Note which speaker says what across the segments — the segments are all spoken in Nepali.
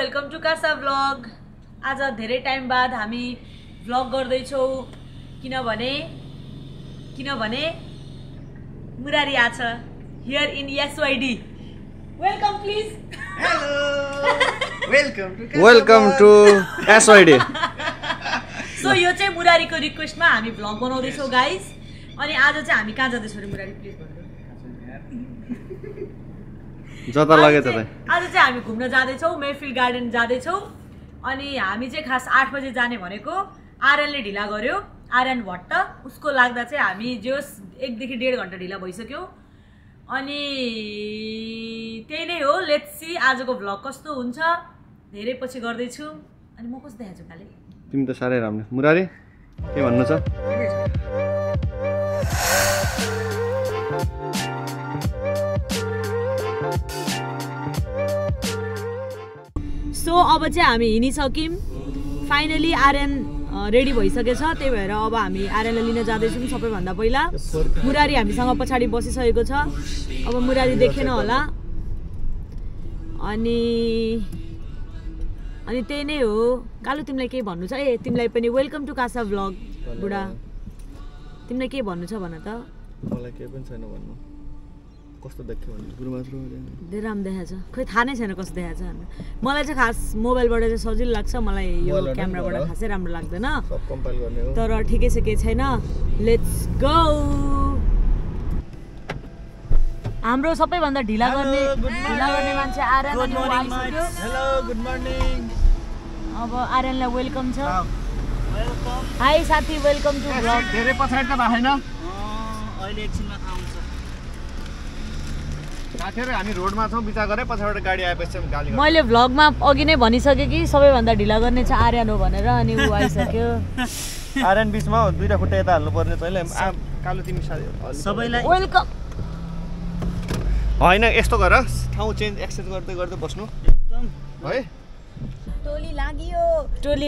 Speaker 1: वेलकम टु कासा भ्लग। आज धेरै टाइम बाद हामी भ्लग गर्दैछौँ किनभने मुरारी आछ here in SYD. Welcome please.
Speaker 2: Hello
Speaker 3: welcome to SYD.
Speaker 1: So यो चाहिँ मुरारीको रिक्वेस्टमा हामी भ्लग बनाउँदैछौँ गाइस। अनि आज चाहिँ हामी कहाँ जाँदैछौँ मुरारी प्लिज भन्नु।
Speaker 3: जता लगे ततै
Speaker 1: आज चाहिँ हामी घुम्न जाँदैछौँ, मेफिल गार्डन जाँदैछौँ। अनि हामी चाहिँ खास 8 बजे जाने भनेको आर्यनले ढिला गर्यो, आर्यन भट्ट। उसको लाग्दा चाहिँ हामी जोस 1 देखि 1.5 घन्टा ढिला भइसक्यो। अनि त्यही नै हो, लेट्स सी आजको भ्लग कस्तो हुन्छ। धेरै पछि गर्दैछु। अनि म कस्तो देखाउँछु काले?
Speaker 3: तिमी त साह्रै राम्रो। मुरारी के भन्नु छ?
Speaker 1: सो अब चाहिँ हामी हिँडिसक्यौँ। फाइनली आर्यन रेडी भइसकेछ। त्यही भएर अब हामी आर्यनलाई लिन जाँदैछौँ। सबैभन्दा पहिला मुरारी हामीसँग पछाडि बसिसकेको छ। अब मुरारी देखेन होला। अनि त्यही नै हो। कालु तिमीलाई केही भन्नु छ? ए तिमीलाई पनि वेलकम टु कासा भ्लग बुढा। तिमीलाई के भन्नु छ भन त?
Speaker 3: मलाई केही पनि छैन भन्नु। कस्तो देख्यो भने गुरु मात्र
Speaker 1: धेरै राम्रो देखाएको छ। खोइ थाहा नै छैन कस्तो देखाएको छ। मलाई चाहिँ खास मोबाइलबाट चाहिँ सजिलो लाग्छ। मलाई यो क्यामेराबाट खासै राम्रो लाग्दैन।
Speaker 3: सब कम्पाइल गर्ने हो।
Speaker 1: तर ठिकै छ, केही छैन। Let's go. हाम्रो सबैभन्दा ढिला गर्ने मान्छे आर्यन।
Speaker 2: Hello good morning.
Speaker 1: अब आर्यनलाई वेलकम छ। हाई साथी, वेलकम टु भ्लग।
Speaker 2: धेरै पछाडि त भएन।
Speaker 4: अहिले एकछिनमा थाहा हुन्छ।
Speaker 2: साथीहरु हामी रोडमा छौं, बिचा गरे पछाडबाट गाडी आएपछि हामी गाली गर्छ।
Speaker 1: मैले भ्लगमा अघि नै भनिसके कि सबैभन्दा ढिला गर्ने चाहिँ आर्यन हो भनेर। अनि उ आइसक्यो।
Speaker 3: आर्यन बीचमा हो, दुईटा खुट्टा यता हाल्नु पर्ने तैले। कालु तिमी
Speaker 4: सबैलाई
Speaker 1: वेलकम।
Speaker 3: हैन यस्तो गर, ठाउँ चेन्ज एक्सचेन्ज गर्दै गर्दै बस्नु
Speaker 4: एकदम
Speaker 3: है।
Speaker 1: टोली लाग्यो पनि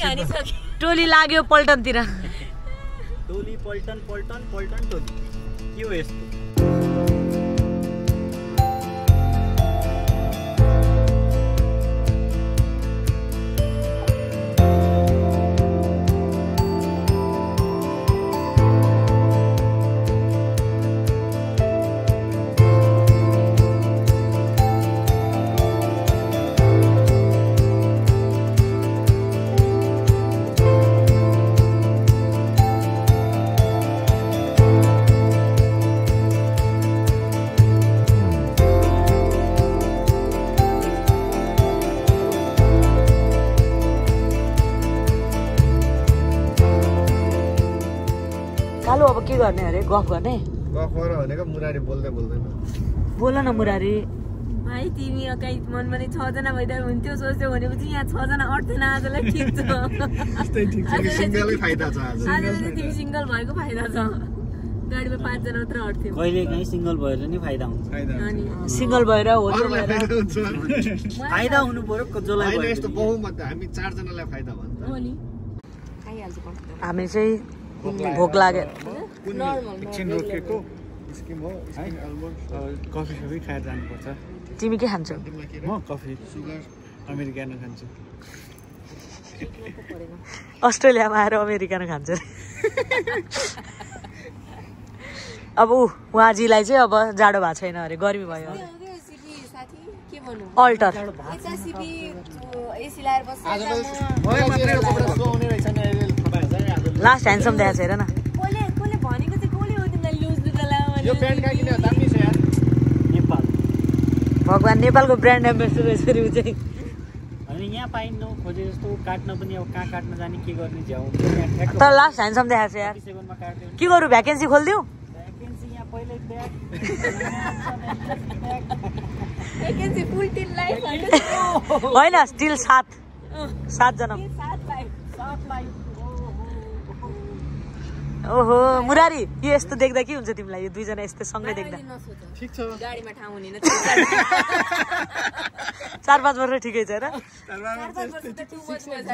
Speaker 1: हानिसक्यो। टोली लाग्यो पल्टनतिर।
Speaker 4: टोली पल्टन टोली के हो यस्तो?
Speaker 1: कालु अब के गर्ने अरे? गफ गर्ने?
Speaker 3: गफ गर भनेको मुरारी बोल्दै बोल्दैन।
Speaker 1: बोल न मुरारी।
Speaker 5: भाइ तिमी कहीँ मनमा नै 6 जना भइदियो हुन्थ्यो सोच्थ्यो भनेपछि यहाँ 6 जना अट्दैन। आजलाई ठिक छ।
Speaker 3: त्यस्तै ठिक छ। सिंगलै फाइदा छ आज।
Speaker 5: आजलाई चाहिँ तिमी सिंगल भएको फाइदा छ। गाडीमा 5 जना मात्र अट्थ्यो।
Speaker 4: कहिले काहीँ सिंगल भएर नि फाइदा हुन्छ।
Speaker 5: अनि
Speaker 1: सिंगल भएर हो भएर
Speaker 4: फाइदा हुनु पर्यो जसलाई
Speaker 3: हैन
Speaker 4: भयो।
Speaker 3: यस्तो बहुमत हामी 4 जनालाई फाइदा भन्छ।
Speaker 5: हो नि खाइहाल्छु पर्छ।
Speaker 1: हामी चाहिँ भोक लाग्यो।
Speaker 2: एकछिन रोकेको स्किम हो। स्किम अलमोस्ट कफी सबै खाएर जानुपर्छ।
Speaker 1: तिमी के खान्छौ?
Speaker 2: म कफी सुगर अमेरिकानो खान्छु।
Speaker 1: अस्ट्रेलियामा आएर अमेरिकानो खान्छ अरे। अब उहाँजीलाई चाहिँ अब जाडो भएको छैन अरे, गर्मी भयो।
Speaker 5: साथी के भन्नु?
Speaker 1: अल्टर
Speaker 5: यता सिपी एसी लाएर बस्छ।
Speaker 1: लास्ट ह्यान्डसम देखाएको छ हेर न।
Speaker 5: कोले भनेको चाहिँ कोले हो तिमीलाई लुज लुगा लामा।
Speaker 2: यो प्यान्ट कहाँ किन्यो? दामी छ यार।
Speaker 4: नेपाल
Speaker 1: भगवान नेपालको ब्रान्ड एम्बेसडर यसरी उ चाहिँ।
Speaker 4: अनि यहाँ पाइन्न खोजे जस्तो काट्न पनि अब कहाँ काट्न जाने के गर्ने झ्याउ।
Speaker 1: तर लास्ट ह्यान्डसम देखाएको छ यार।
Speaker 4: 7 मा काट्यो।
Speaker 1: के गरौँ, भ्याकेन्सी खोलिदिउँ?
Speaker 4: भ्याकेन्सी यहाँ पहिल्यै ब्याग
Speaker 5: भ्याकेन्सी फुल टिल लाइफ
Speaker 1: होइन, स्टिल 7 जना।
Speaker 5: 7 लाइफ।
Speaker 1: ओहो मुरारी, यो यस्तो देख्दा के हुन्छ तिमीलाई? यो 2 जना यस्तै सँगै देख्दा
Speaker 2: ठीक छ।
Speaker 5: गाडीमा ठाउँ हुँदैन।
Speaker 1: 4-5 वर्ष ठिकै छ र?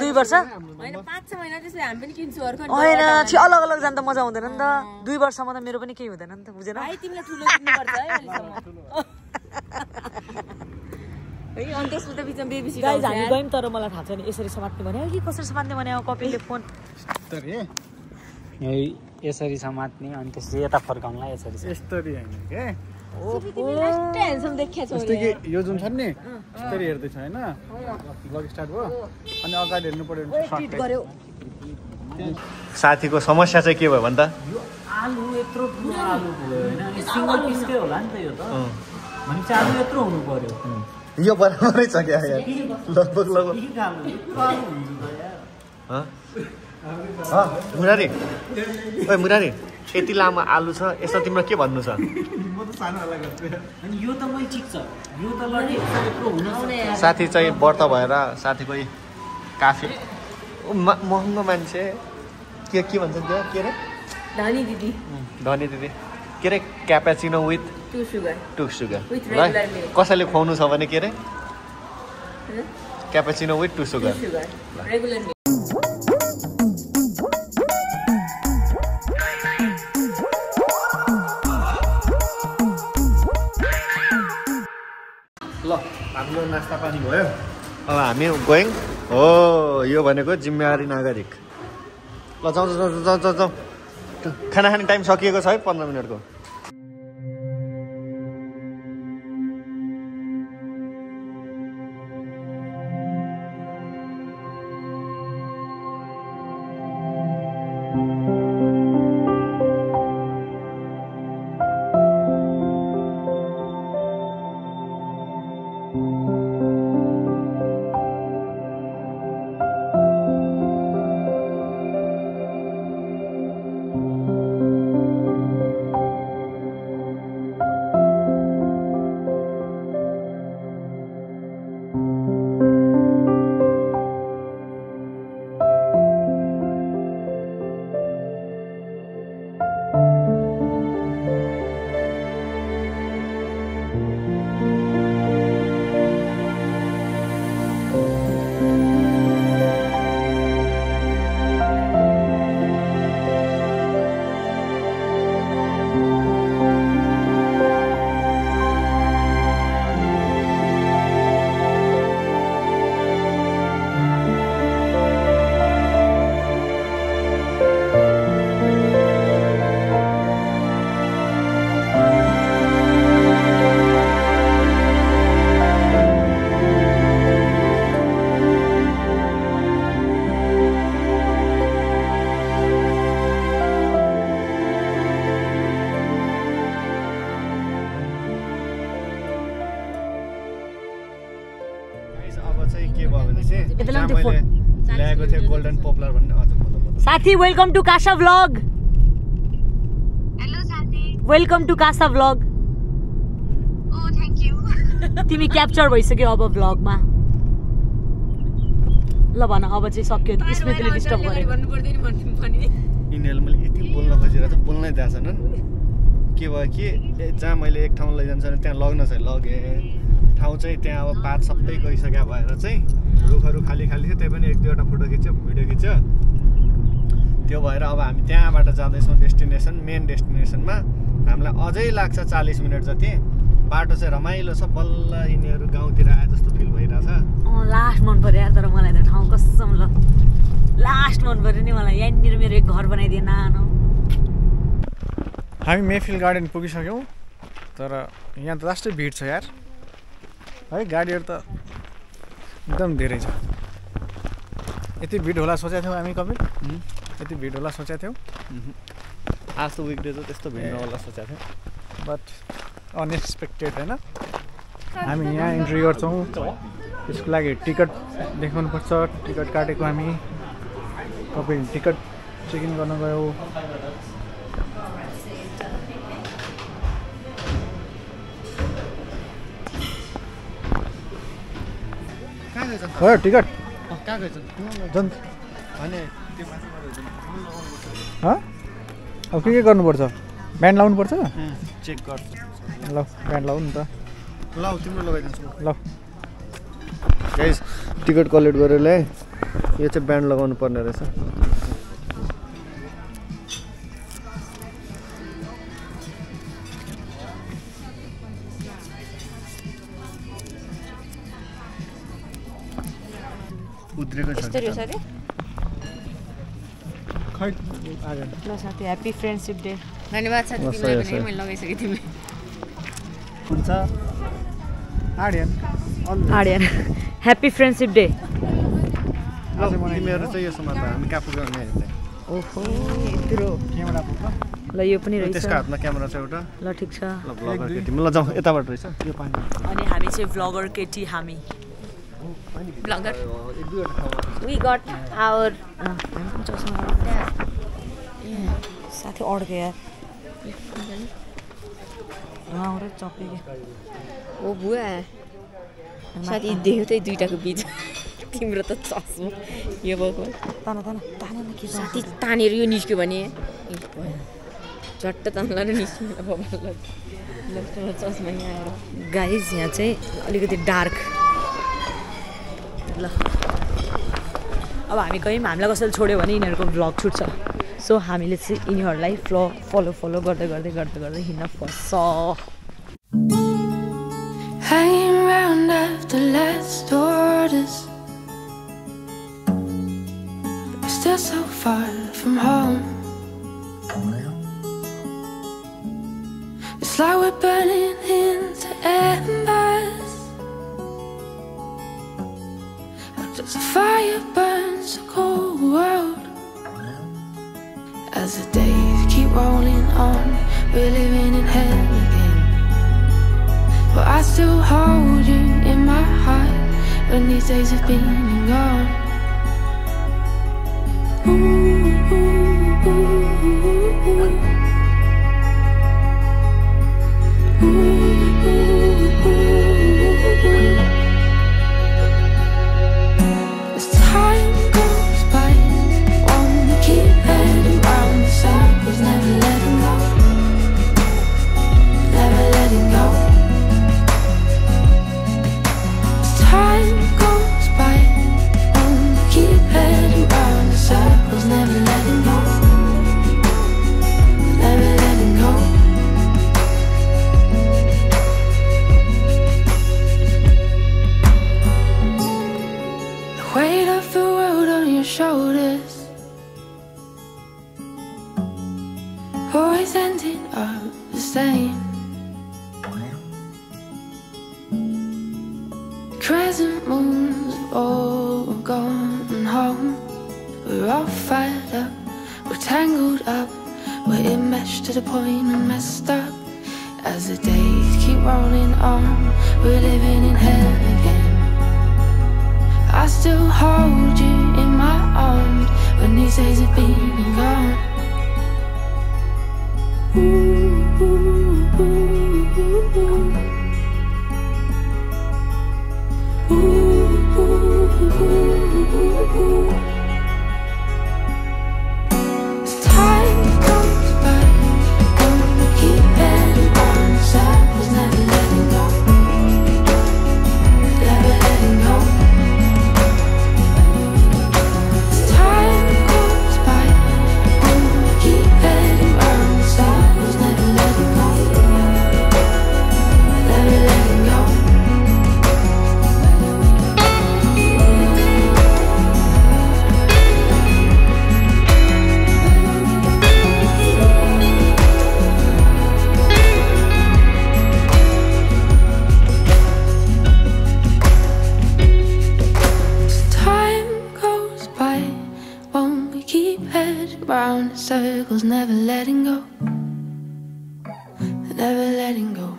Speaker 1: 2 वर्ष
Speaker 5: होइन 5-6 महिना त्यसले हामी पनि किन्छु अर्को।
Speaker 1: होइन अलग अलग जान त मजा हुँदैन नि त। 2 वर्षमा त मेरो पनि केही हुँदैन नि त, बुझेन?
Speaker 5: भाइ तिमीलाई ठुलो किन्नुपर्छ है अहिलेसम्म। अनि त्यसको त बिचमा बेबी सिट
Speaker 1: गाइज हामी गयौँ तर मलाई थाहा छैन यसरी समात्ने भन्यो कि कसरी समात्ने भन्यो कपिलले फोन
Speaker 4: यसरी समात्ने अनि त्यसपछि यता फर्काउँला यसरी
Speaker 2: यस्तरी होइन के
Speaker 5: लास्ट ह्यान्डसम देखिया छ
Speaker 2: जस्तो कि यो जुन छ नि यस्तरी हेर्दैछ होइन ब्लग स्टार्ट भयो अनि अगाडि हेर्नु पर्यो
Speaker 5: गर्यो
Speaker 3: साथीको समस्या चाहिँ के भयो भन्दा
Speaker 4: आलु यत्रो ठुलो आलु भयो होइन सिङ्गल पिसकै होला नि त यो त भनेपछि आलु यत्रो हुनु पर्यो
Speaker 3: यो बराबरै छ क्या यार लगभग लगभग
Speaker 4: के खालको यत्रो आलु हुन्छ त यार
Speaker 3: मुरारी ओइ मुरारी यति लामो आलु छ यसमा तिम्रो के भन्नु छ
Speaker 4: अनि यो त मै ठिक छ यो त लडी यत्रो हुन सक्छ
Speaker 3: साथी चाहिँ व्रत भएर साथीको काफी महँगो मान्छे के भन्छ त्यो के अरे
Speaker 5: धनी दिदी
Speaker 3: धनी दिदी के अरे क्यापेचिनो विथ 2 सुगर
Speaker 5: With
Speaker 3: ल
Speaker 5: regular milk.
Speaker 3: कसैले खुवाउनु छ भने के अरे क्यापेचिनो विथ 2 सुगर
Speaker 5: रेगुलर
Speaker 3: ल हाम्रो नास्ता पानी भयो अब हामी गयौँ हो यो भनेको जिम्मेवारी नागरिक ल जाउँ खाना खाने टाइम सकिएको छ है 15 मिनटको ल्याएको थियो गोल्डन पपुलर भन्ने अझ
Speaker 1: साथी वेलकम टु कासा भ्लग
Speaker 6: हेलो साथी
Speaker 1: वेलकम टु कासा भ्लग
Speaker 6: ओ थ्यांक यू
Speaker 1: तिमी क्याप्चर भइसक्यो अब भ्लगमा ल भन अब चाहिँ सक्यो स्मृतिले डिस्टर्ब गर्यो
Speaker 5: भन्नु पर्दैन भन्ने
Speaker 3: यिनीहरूले मैले यति बोल्न खोजिरहेको छु बोल्नै दिएको छैनन् के भयो कि जहाँ मैले एक ठाउँ लैजान्छ भने त्यहाँ लग्न चाहिँ लगेँ ठाउँ चाहिँ त्यहाँ अब पात सबै गइसक्यो भएर चाहिँ रुखहरू खाली खाली थियो त्यही पनि 1-2वटा फोटो खिच्यो भिडियो खिच्यो त्यो भएर अब हामी त्यहाँबाट जाँदैछौँ मेन डेस्टिनेसनमा हामीलाई अझै लाग्छ 40 मिनट जति बाटो चाहिँ रमाइलो छ बल्ल यिनीहरू गाउँतिर आए जस्तो फिल भइरहेछ
Speaker 1: लास्ट मन पर्यो यार तर मलाई त ठाउँ कसम ल लास्ट मन पर्यो नि मलाई यहाँनिर मेरो एक घर बनाइदिए नानो
Speaker 2: हामी मेफिल गार्डन पुगिसक्यौँ तर यहाँ त लास्टै भिड छ यार है गाडीहरू त एकदम धेरै छ यति भिड होला सोचेको थियौँ हामी कपिल यति भिड होला सोचेको थियौँ
Speaker 3: आज त विकडेज हो त्यस्तो भिड नहोला सोचेको थियौँ
Speaker 2: बट अनएक्सपेक्टेड होइन हामी यहाँ इन्ट्री गर्छौँ त्यसको लागि टिकट देखाउनुपर्छ टिकट काटेको हामी कपिल टिकट चेक इन गर्न गयो हो टिकट
Speaker 3: कहाँ गएछ
Speaker 2: जन
Speaker 3: भने
Speaker 2: अब के गर्नुपर्छ ब्यान्ड लाउनुपर्छ
Speaker 3: चेक गर्छ
Speaker 2: ल ब्यान्ड लाउ नि त
Speaker 3: ल तिम्रो लगाइदिन्छु
Speaker 2: ल
Speaker 3: गाइस टिकट कलेक्ट गरेर ल्याएँ यो चाहिँ ब्यान्ड लगाउनु पर्ने रहेछ उद्रेको छ
Speaker 5: यस्तो रहेछ साथी
Speaker 2: खै आर्यन
Speaker 1: ल साथी ह्याप्पी फ्रेन्डसिप डे
Speaker 5: धन्यवाद साथी तिमीलाई पनि मैले लगाइसकेँ तिमी
Speaker 2: हुन्छ Aryan
Speaker 1: Aryan happy friendship day
Speaker 3: तिमीहरू चाहिँ यो समात हामी कहाँ पुग्यो भने हेर्दै
Speaker 1: ओहो यत्रो
Speaker 2: क्यामेरा पुग्छ
Speaker 1: ल यो पनि रहेछ
Speaker 3: त्यसको हातमा क्यामेरा छ एउटा
Speaker 1: ल ठिक छ
Speaker 3: ल भ्लगर केटी ल जाउँ यताबाट रहेछ
Speaker 2: यो पानी
Speaker 1: अनि हामी चाहिँ भ्लगर केटी हामी
Speaker 5: ब्लगर
Speaker 3: एक दुईवटा ठाउँमा
Speaker 5: वी गट आवर
Speaker 1: साथी अड्क्यो यार आउँदै चप्यो
Speaker 5: ओ बुवा साथी देख्यो त दुईटाको बिच तिम्रो त चस्मो यो भएको
Speaker 1: तान के
Speaker 5: साथी तानेर यो निस्क्यो भने झट्ट तान्ला र निस्क्यो चस्मा यहाँ आएर
Speaker 1: गाइज यहाँ चाहिँ अलिकति डार्क ल अब हामी कहीँ हामीलाई कसैले छोड्यो भने यिनीहरूको भ्लग छुट्छ सो हामीले चाहिँ यिनीहरूलाई फलो गर्दै हिँड्न पर्छ
Speaker 7: Hanging round after last orders, we're still so far from home. It's like we're burning into embers, as the fire burns the cold world. As the days keep rolling on, we're living in hell again. But I still hold you in my heart when these days have been and gone. Ooh, ooh, ooh, ooh. Ooh, ooh, ooh. As time goes by, won't we keep heading round the circles, never letting go, never letting go. Time goes by, and we keep heading round the circles, never letting go, never letting go. The weight of the world on your shoulders, always ending up the same. Crescent moons have all gone home. We're all fired up, we're tangled up, we're enmeshed to the point and messed up. As the days keep rolling on, we're living in hell again. I still hold you in my arms when these days have been and gone. Ooh, ooh, ooh, ooh, ooh. Ooh, ooh, ooh, ooh. As time goes by, gonna keep heading round in circles, never letting go, never letting go. As time goes by, gonna keep heading round in circles, never letting go, never letting go. Round in circles, never letting go, never letting go.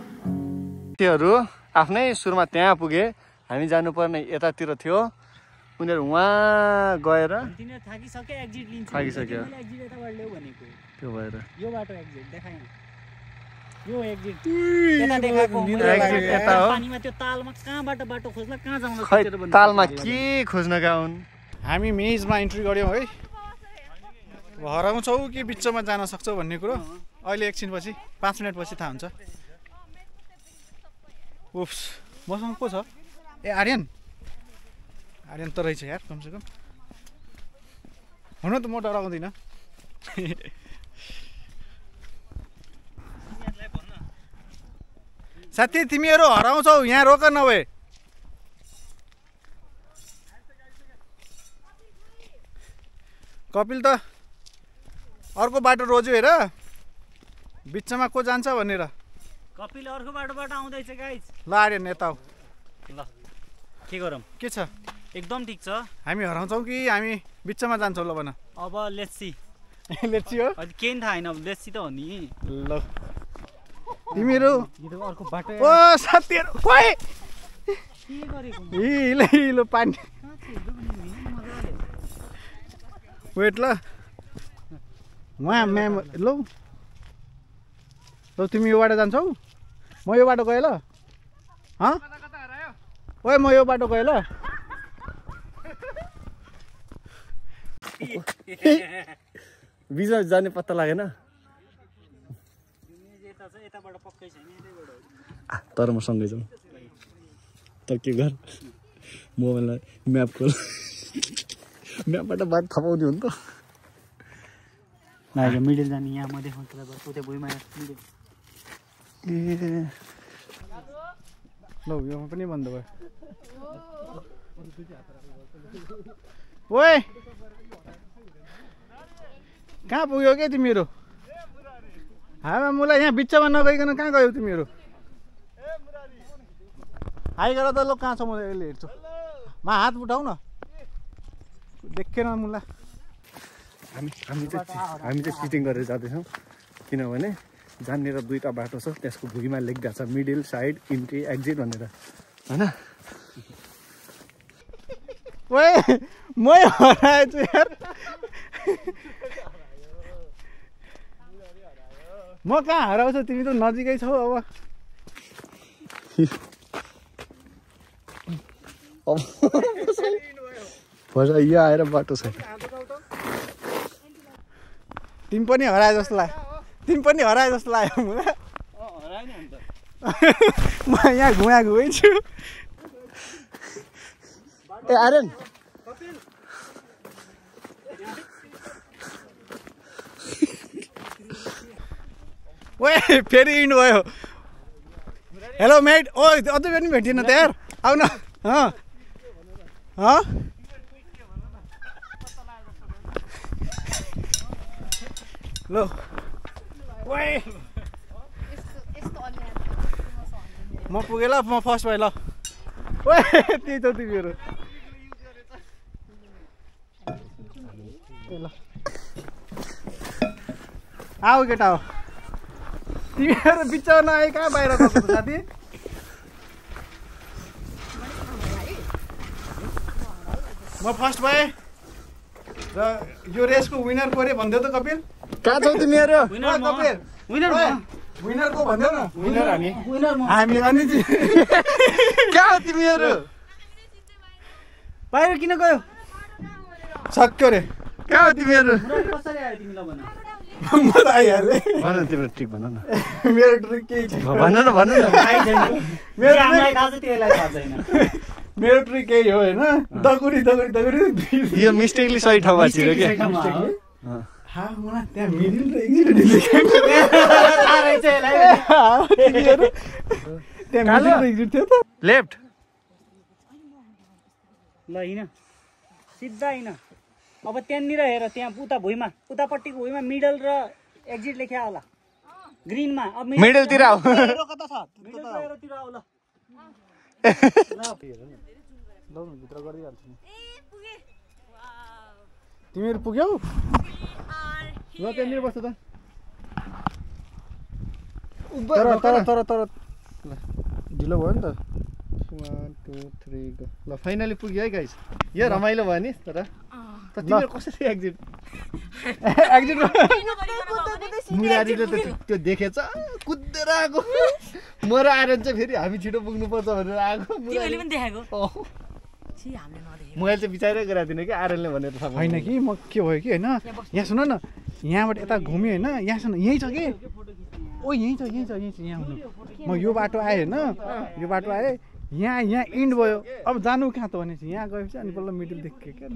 Speaker 3: त्योहरू आफ्नै सुरुमा त्यहाँ पुगे हामी जानुपर्ने यतातिर थियो उनीहरू वहाँ गएर
Speaker 4: तिनीहरू थाकिसक्यो एक्जिट लिन्छ
Speaker 3: थाकिसक्यो
Speaker 4: एक्जिट यताबाट ल्याउ भनेको
Speaker 3: त्यो भएर
Speaker 4: यो बाटो एक्जिट देखाएँ यो एक्जिट यता देखाएको
Speaker 3: एक्जिट यता हो
Speaker 4: पानीमा त्यो तालमा कहाँबाट बाटो खोज्ला कहाँ जाउँ
Speaker 3: खै तालमा के खोज्न गाउन्
Speaker 2: हामी मेजमा इन्ट्री गऱ्यौँ है हराउँछौ कि बिचमा जान सक्छौ भन्ने कुरो अहिले एकछिनपछि 5 मिनटपछि थाहा हुन्छ उफ्स मसँग को छ ए आर्यन त रहेछ यार कमसेकम हुन त म डराउँदिनँ साथी तिमीहरू हराउँछौ यहाँ रोक नभए कपिल त अर्को बाटो रोज्यो हेर बिचमा को जान्छ भनेर
Speaker 4: कपिल अर्को बाटोबाट आउँदैछ गाइस
Speaker 2: ल आर्यन नेता हो
Speaker 4: ल के गरौँ
Speaker 2: के छ
Speaker 4: एकदम ठिक छ
Speaker 2: हामी हराउँछौँ कि हामी बिचमा जान्छौँ ल भन
Speaker 4: अब लेट्स सी
Speaker 2: लेट्सी हो
Speaker 4: अहिले केही थाहा छैन अब लेट्स सी त हो नि
Speaker 2: ल तिमीहरू
Speaker 4: अर्को बाटो
Speaker 2: ओ साथीहरू ओइ
Speaker 4: के गरेको
Speaker 2: हिलो हिलो पानी वेट ल वहाँ म्याम लौ ल तिमी यो बाटो जान्छौ म यो बाटो गएँ ल ओए म यो बाटो गएँ ल
Speaker 3: बिचमा जाने पत्ता लागेन तर म सँगै जाउँ त के गर मोबाइललाई म्याप खोल म्यापबाट बाटो थपाउने हो नि त
Speaker 4: नाइ मिडल जाने यहाँ म देखाउँछु तपाईँ उतै भुइँमा मिडल
Speaker 2: ल यो पनि बन्द भयो ओए कहाँ पुग्यो के तिमीहरू हावा मलाई यहाँ बिचमा नगइकन कहाँ गयौ तिमीहरू आइगर त ल कहाँ छ म यसले हेर्छु म हात उठाउ न देखेन मुला
Speaker 3: हामी चाहिँ चिटिङ गरेर जाँदैछौँ किनभने जहाँनिर दुईवटा बाटो छ त्यसको भुइँमा लेखिदिएको छ मिडल साइड इन्ट्री एक्जिट भनेर होइन
Speaker 2: ओए म हराएछु यार म कहाँ हराउँछु तिमी त नजिकै छौ
Speaker 3: अब यहाँ आएर बाटो छैन
Speaker 2: तिमी पनि हराए जस्तो लाग्यो मलाई म यहाँ घुमै छु
Speaker 3: ए आर्यन
Speaker 2: ओए फेरि इन्ड भयो हेलो मेट ओ अझै पनि भेटिएन त यार आउ न ल ओए म पुगेँ ल म फर्स्ट भएँ ल ओए त्यही त तिमीहरू ल आऊ केटा हो तिमीहरू बिचमा नआए कहाँ बाहिर गएको साथी म फर्स्ट भएँ र यो रेसको विनर को रे भन्दै त कपिल
Speaker 3: कहाँ छौ तिमीहरू
Speaker 2: कपिल विनर को भन्दै न विनर हामी अनि
Speaker 3: कहाँ हो तिमीहरू
Speaker 2: बाहिर किन गयो सक्यो रे
Speaker 3: कहाँ हो तिमीहरू
Speaker 4: कसरी आयो तिमीलाई भन
Speaker 2: म त आइहालेँ
Speaker 3: भन तिम्रो ट्रिक भन न
Speaker 2: मेरो ट्रिक केही छैन
Speaker 3: भन न
Speaker 2: मेरो ट्रिक केही हो होइन दगुरी
Speaker 3: यो मिस्टेकली सही ठाउँमा छिर्यो के
Speaker 2: त्यहाँ मिडिल र एक्जिट थियो त
Speaker 3: लेफ्ट
Speaker 4: ल हिँड सिधा हिँड अब त्यहाँनिर हेर त्यहाँ उता भुइँमा उतापट्टिको भुइँमा मिडल र एक्जिट लेख्या होला ग्रिनमा अब
Speaker 3: मिडलतिर आऊ
Speaker 2: कता छ
Speaker 4: मिडलतिर आऊ ल
Speaker 2: भित्र गरिहाल्छु नि तिमीहरू पुग्यौ ल त्यहाँनिर बस्छ त तर ढिलो भयो नि त
Speaker 3: 1 2 3 गो ल फाइनली पुग्यो है गाइस यो रमाइलो भयो नि तर तिमीहरू कसरी एक्जिट मुरारीले त त्यो देखेछ कुदेर आएको म र आर्यन चाहिँ फेरि हामी छिटो पुग्नुपर्छ भनेर आएको
Speaker 1: तिमीले पनि देखेको
Speaker 3: मोबाइल चाहिँ बिचारै गराइदिनु कि आर्यनले भनेर थाहा
Speaker 2: होइन कि म के भयो कि होइन यहाँ सुन न यहाँबाट यता घुम्यो होइन यहाँ सुन यहीँ छ कि ओ यहीँ छ यहाँ हुनु म यो बाटो आएँ होइन यो बाटो आएँ यहाँ इन्ड भयो अब जानु कहाँ त भनेपछि यहाँ गएपछि अनि बल्ल मिडल देखेँ क्या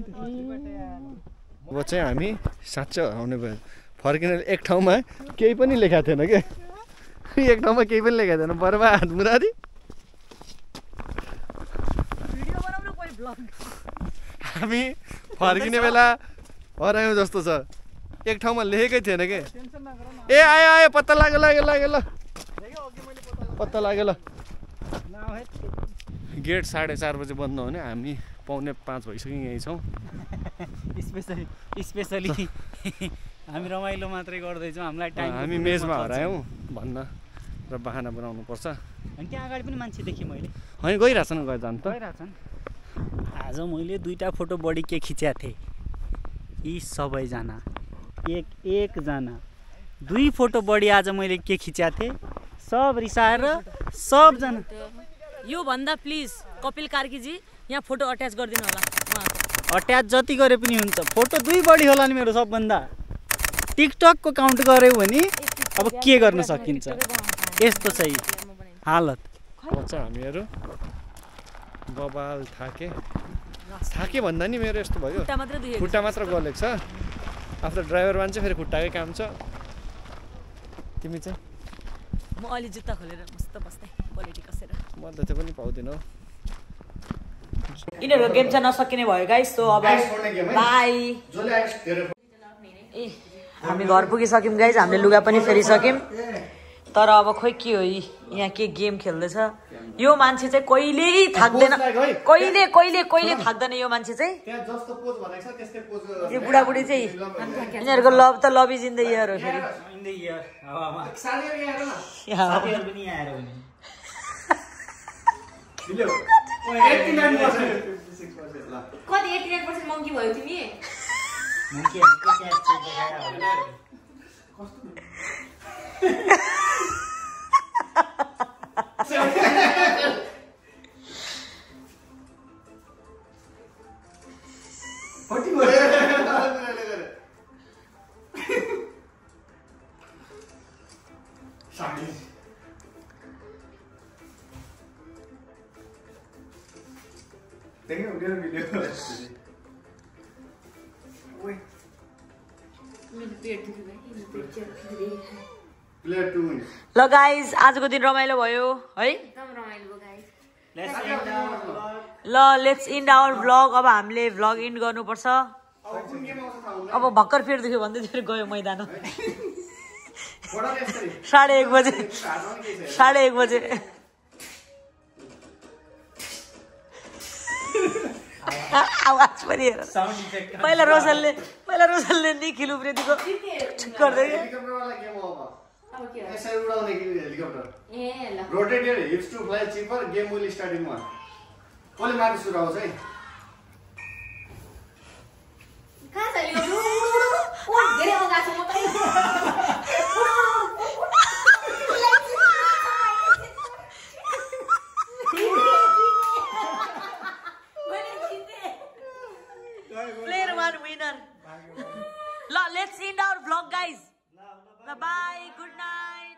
Speaker 3: अब चाहिँ हामी साँच्चै हराउने भयो फर्किने एक ठाउँमा केही पनि लेखाएको थिएन क्या एक ठाउँमा केही पनि लेखाएको थिएन बर्बाद मुरारी हामी फर्किने बेला हरायो जस्तो छ एक ठाउँमा लेखेकै थिएन के ए आयो आयो पत्ता लाग्यो लाग्यो लाग्यो ल पत्ता लाग्यो ल गेट 4:30 बजे बन्द हुने हामी 4:45 भइसक्यो यहीँ छौँ
Speaker 4: स्पेसली हामी रमाइलो मात्रै गर्दैछौँ हामीलाई टाइम
Speaker 3: हामी मेजमा हरायौँ भन्न र बहाना बनाउनु पर्छ
Speaker 4: अनि त्यहाँ अगाडि पनि मान्छे देखेँ मैले
Speaker 3: होइन गइरहेछन् गएर जानु त
Speaker 4: गइरहेछन् आज मैले 2टा फोटो बढी के खिचेको थिएँ यी सबैजना एकजना 2 फोटो बढी आज मैले के खिचेको थिएँ सब रिसाएर सबजना
Speaker 1: यो भन्दा प्लिज कपिल कार्कीजी यहाँ फोटो अट्याच गरिदिनु होला उहाँको
Speaker 4: अट्याच जति गरे पनि हुन्छ फोटो 2 बढी होला नि मेरो सबभन्दा टिकटकको काउन्ट गऱ्यो भने अब के गर्न सकिन्छ यस्तो चाहिँ हालत
Speaker 3: बच्चा हामीहरू बबाल थाके भन्दा नि मेरो यस्तो भयो खुट्टा मात्र गलेको छ आफ्टर ड्राइभर मान्छे फेरि खुट्टाकै काम छ तिमी चाहिँ
Speaker 1: म अलि जुत्ता खोलेर मस्त बस्दै क्वालिटी कसेर
Speaker 3: म त त्यो पनि पाउँदिनँ
Speaker 1: यिनीहरूको गेम चाहिँ नसकिने भयो गाइस सो अब बाई ए हामी घर पुगिसक्यौँ गाइस हामीले लुगा पनि फेरिसक्यौँ तर अब खोइ के हो यहाँ के गेम खेल्दैछ यो मान्छे चाहिँ कहिल्यै थाक्दैन कहिले थाक्दैन यो मान्छे चाहिँ यो बुढाबुढी चाहिँ यिनीहरूको लभ त love is in the year हो फेरि कति 89% मङ्की भयो तिमी ल गाइज आजको दिन रमाइलो भयो है ल लेट्स इन्ड आवर भ्लग अब हामीले भ्लग इन्ड गर्नुपर्छ अब भर्खर फेरि देख्यो भन्दै फेरि गयो मैदान 1:30 बजे आवाज पनि हेर पहिला रोशनले निखिल उफ्रिदिएको गर्दै
Speaker 3: Rotated hips to fly cheaper. Game will start in 1. कसले मार्क सुरु आउँछ है
Speaker 5: कहाँ छ यो ओ धेरै अगा छ म त
Speaker 1: Player 1 winner. Let's end our vlog, guys. Bye bye. Good night.